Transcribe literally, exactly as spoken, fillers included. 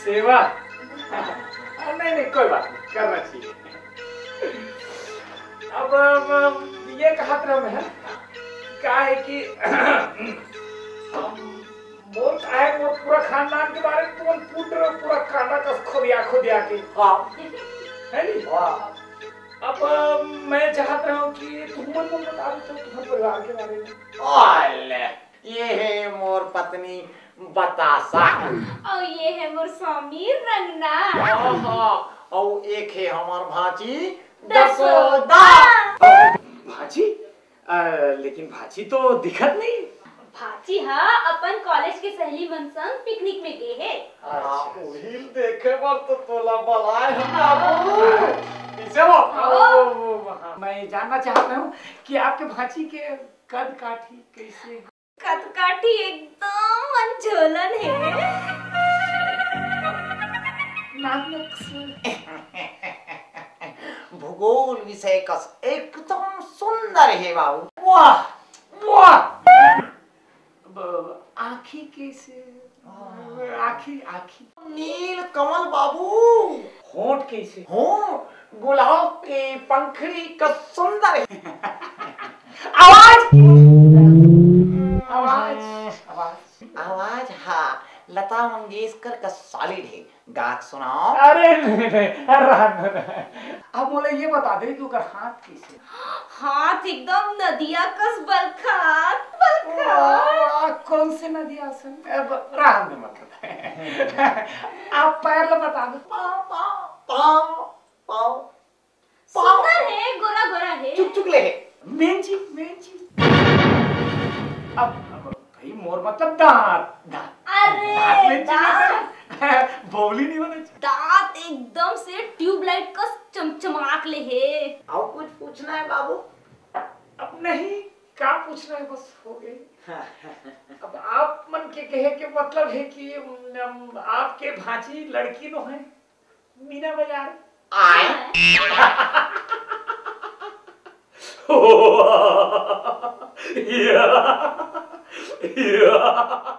सेवा। नहीं, नहीं, कोई बात नहीं, करना चाहिए। अब, अब ये कहत रहा मैं, का है कि हम, मोर का है, मोर पूरा खानदान के बारे में तुमन पूछ रहे हो, पूरा कांदा कस खोदिया खोदिया के। हाँ। है नी? हाँ। अब मैं चाहत रहा हूँ कि तुमन मन बता दो तो तुम्हारे परिवार के बारे में। ओले, ये है मोर पत्नी बतासा। अउ ये है मोर स्वामी रंगना। आहा, अउ एक है हमार भांची दसोदा। दसोदा। भांची? अ, लेकिन भांची तो दिखत नहीं। भांची हा अपन कॉलेज के सहेली मन संग पिकनिक में गे हे। हाँ, उहिल देखे बर तो तोला बलाए हम बाबू। पीछे हो। हाँ। मैं जानना चाहता हूँ कि आपके भांची के कद काठी कैसे? कद काठी एकदम मन झोलन हे। नाक में कसूर। भूगोल विषय कस एकदम सुंदर हे बाबू। वाह, वाह। ब-, आँखी कैसे? आँखी, आँखी। नील कमल बाबू। होंठ कैसे? होंठ गुलाब के पंखड़ी कस सुंदर हे। आवाज, आवाज, आवाज। आवाज, हाँ, लता मंगेशकर कस solid हे। गा के सुनाओ। अरे नहीं, नहीं, अरे रहन दो ना। अब मोला ये बता दे कि ओकर हाथ कैसे? हाथ एकदम नदिया कस बलखात, बलखात। वाह, कौन से नदिया से? अब रहन दे, मतलब। आप पैर ला बता दो। पाँव, पाँव, पाँव, पाँव। सुंदर हे, गोरा गोरा हे। चुक चुक ले हे। Meiji, Meiji. अब, अब भाई मोर मतलब दांत, दांत। अरे, दांत मेंजी दांत। नहीं, बौली नहीं होना चाहिए। दांत एकदम से ट्यूबलाइट कस चमचमाक ले हे। अउ कुछ पूछना हे बाबू? अब नहीं, का पूछना हे, बस हो गई। अब आप मन के कहे के मतलब हे कि, उम, आपके भांची लड़की नो हे? मीना बाजार। आय। या, या।